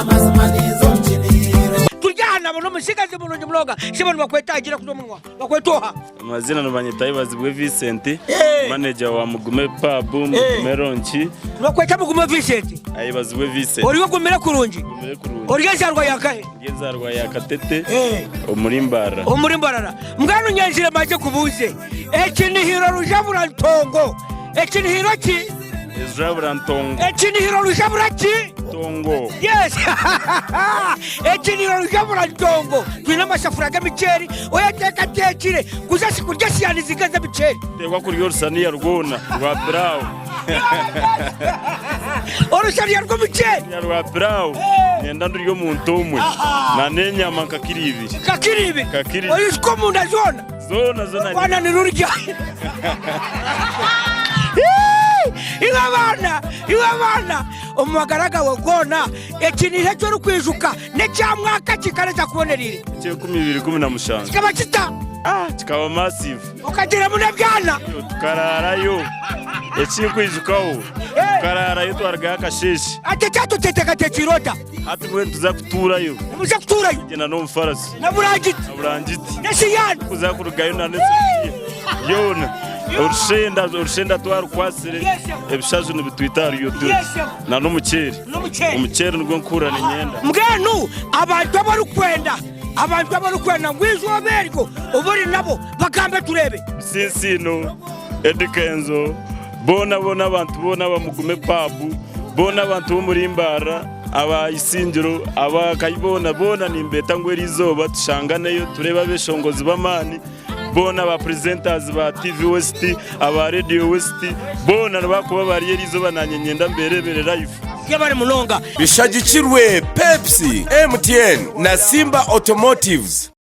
Amazima ninza omu kinihiro. Turi aha nabo n'omutsigazi murungi munonga. Shebo nibakweta agira kuza omunwa. Bakweta oha? Amazina nibanyeta Ibazibwe Vincent, manager wa Mugume Pub, Mugume Lounge. Nibakweta Mugume Vincent? Ayebazibwe Vincent. Ori ogumire kurungi? Ngumire kurungi. Ori enzaarwa ya nkahe? Ndi enzaarwa ya Katete omuri Mbarara. Omuri Mbarara. Mbwenu nyenzire mbanze kubuuze, ekinihiro Rujabura Ntongo, ekinihiro ki? Rujabura Ntongo. Ekinihiro Rujabura ki? Ntongo. Yes! Ekinihiro Rujabura Ntongo. Twine amasafuriya g'emiceeri, oyeteekateekire kuza kurya esihaani zinga ez'emiceeri? Teekwa kurya orusaniya rwona rwa pilawo. Orushariya rw'omuceeri. Orushariya rwa pilawo niinyenda ndurye omuntu omwe na n'enyama nka kiro ibiri. Nka kiro ibiri? Nka kiro ibiri. Oyijuka omunda zoona? Zoona zoona. Orwana nirurya. Iwe abaana, iwe abaana, omu magara gaawe goona ekiniire eki orikwijuka n'ekya mwaka ki kandi ekyakubonereire? Eky'enkumi ibiri 17. Kikaba kita? Ah, kikaba massive. Okagiramu n'ebyana? Tukaraarayo. Eki nkwijukaho, tukaraarayo twarugayo akasheeshe. Hati ekyato kyeteekateekiire ota? Hati mbwenu tuza kutuurayo. Nimuza kutuurayo? Tugyenda n'omufarasi. Na burangiti? Na burangiti. N'esiyani? Kuza kurugayo na n'esefuriya yoona. Orushenda, orushenda twarukwatsire, ebishaju nibitwita ahari turi. Na n'omuceeri. Omuceeri nigwo nkuhurira niinyenda. Mbwenu abantu abu orikwenda. Abantu abarikwenda ngu eizooba eryo obe ori nabo, bagambe tureebe. Sinsiino, Eddy Kenzo, boona boona abantu boona aba Mugume Pub, boona abantu b'omuri Mbarara, aba Isingiro, aba Kayi boona boona nimbeeta ngu eriizooba tushanganeyo tureebe abeshongozi b'amaani boona ba presenters ba TV West, aba Radio West boona nibakuba bariyo eriizooba nanye niinyenda mbereebere live. Yebare munonga. Bishagikirwe Pepsi, MTN na Simba Automotives.